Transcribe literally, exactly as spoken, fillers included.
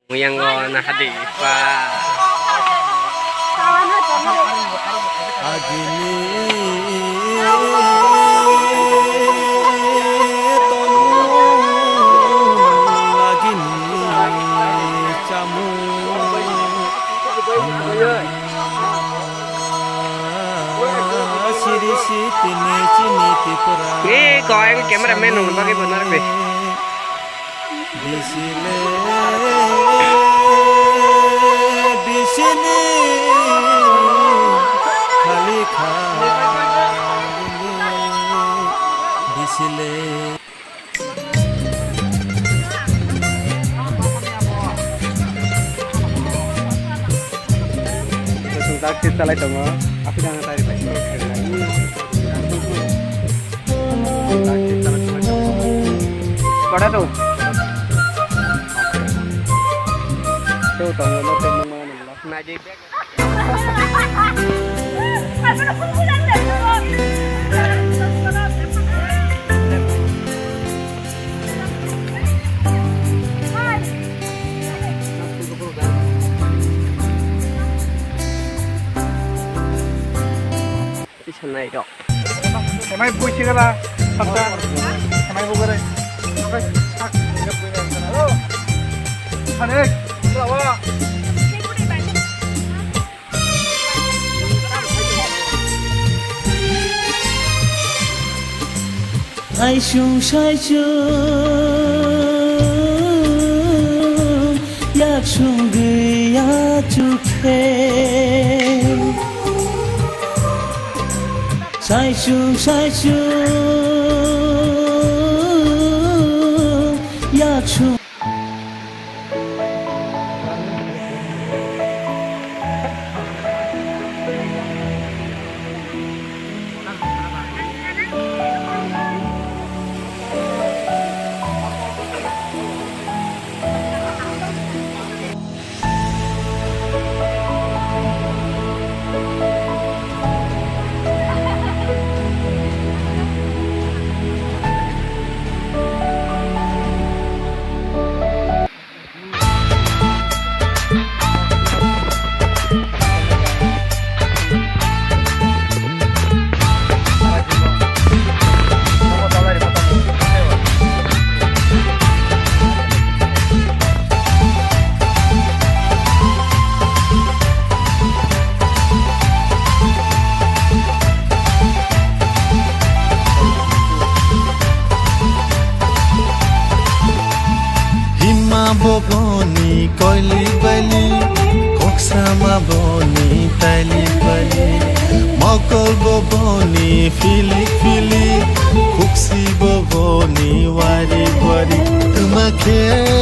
Muyango nahadi pa. Agini tongmung, agini chamung. Siri sitini chini Tripura. Ni ko ang cameraman nung bagwi bo narwk di. Bisile, bisini, khali khali, bisile. Chwng tak twi chalai tongo. Aswk ang tai bai. Koda to? To tongo, no to mama nang lo. Magic bag. Isa nai rok. Emai bui sigala, sabta. Emai bui gare. Oke. Halo. Hane. Lawa. Saisung saisung yaksung gwiya chukhe. Saisung saisung yaksung. Hima boboni koilik bailik, koksama boni tailik bailik, mokol boboni filik filik, khuksi boboni warik warik, twma khe.